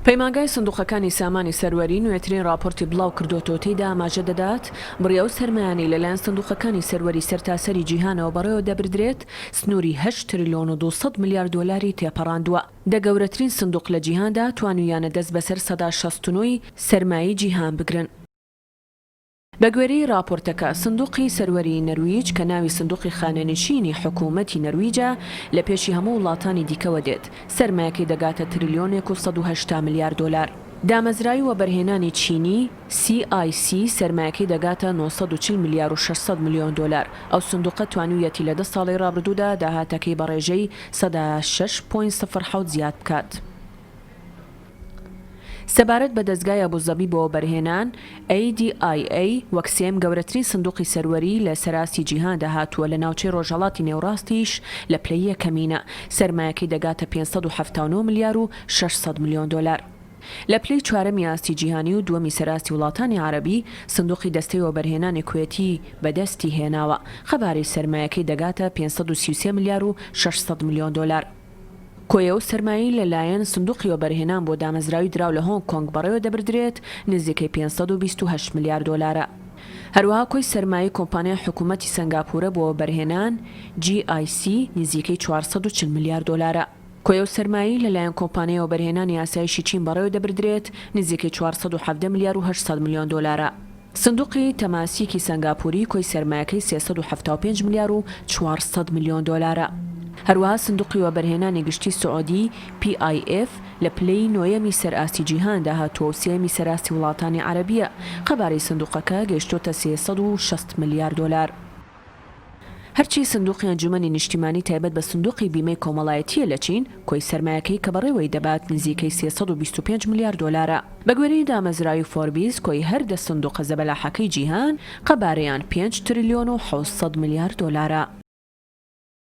پەیمانگای سندوقەکانی سامانی سەروەری نوێترین ڕاپۆرتی بڵاوکردۆتەوە تێیدا ئاماژە دەدات، بڕی ئەو سەرمایانەی لەلایەن سندوقەکانی سەروەری سەرتاسەری جیهانەوە بەڕێوە دەبردرێت سنووری هەشت تریلۆن و 200 ملیار دۆلاری تێپەڕاندووە. دە گەورەترین سندوق لە جیهاندا توانیویانە دەست بەسەر 69% ی سەرمایەی جیهان بگرن. بەگوێرەی ڕاپۆرتەکە، سندوقی سەروەریی نەرویج کە ناوی سندوقی خانەنشینی حکوومەتی نەرویجە، لە پێشی هەموو وڵاتانی دیکەوە دێت، سەرمایەکەی دەگاتە تریلیۆنێک و 180 ملیار دۆلار. دامەزراوی وەبەرهێنانی چینی، CIC، سەرمایەکەی دەگاتە 940 ملیار و 600 ملیۆن دۆلار. ئەو سندوقە توانیویەتی لە دە ساڵی ڕابردوودا داهاتەکەی بە ڕێژەی سەدا شەش point سفر حەوت زیاد بکات. سەبارەت بە دەزگای ئەبوزەبی بۆ وەبەرهێنان، ADIA، وەک سێیەم گەورەترین سندوقی سەروەری لە سەر ئاستی جیهاندا هاتووە، لە ناوچەی ڕۆژهەڵاتی نێوڕاستیش لە پلەی یەکەمینە، سەرمایەکەی دەگاتە 579 ملیار و 600 ملیۆن دۆلار. لە پلەی چوارەمی ئاستی جیهانی و دووەمی سەر ئاستی وڵاتانی عەرەبی، سندوقی دەستەی وەبەرهێنانی کوێتی بەدەستی هێناوە، قەبارەی سەرمایەکەی دەگاتە 533 ملیار و 600 ملیۆن دۆلار. کۆی ئەو سەرمایەی لە لایەن سندوقی وەبەرهێنان بۆ دامەزراوی دراو لە هۆنگ کۆنگ بەڕێوە دەبردرێت نزیکەی 528 ملیار دۆلارە. هەروەها کۆی سەرمایەی کۆمپانیای حکوومەتی سەنگاپورە بۆ وەبەرهێنان، GIC، نزیکەی 440 ملیار دۆلارە. کۆی ئەو سەرمایەی لە لایەن کۆمپانیای وەبەرهێنانی ئاسایشی چین بەڕێوە دەبردرێت نزیکەی 417 ملیار و 800 ملیۆن دۆلارە. سندوقی تەماسیکی سەنگاپوری کۆی سەرمایەکەی 375 ملیار و 400 ملیۆن دۆلارە. هەروەها سندوقی وەبەرهێنانی گشتی سعودی، PIF، لە پلەی نۆیەمی سەر ئاستی جیهاندا هاتووە و سێیەمی سەر ئاستی وڵاتانی عەرەبییە. قەبارەی سندوقەکە گەیشتۆتە 360 ملیار دۆلار. هەرچی سندوقی ئەنجومەنی نیشتیمانی تایبەت بە سندوقی بیمەی کۆمەڵایەتییە لە چین، کۆی سەرمایەکەی کە بەڕێوەی دەبات نزیکەی 325 ملیار دۆلارە. بەگوێرەی دامەزراوی فۆربیس کۆی هەر دە سندوقە زەبەلاحەکەی جیهان قەبارەیان پێنج تریلیۆن و 700 ملیار دۆلارە.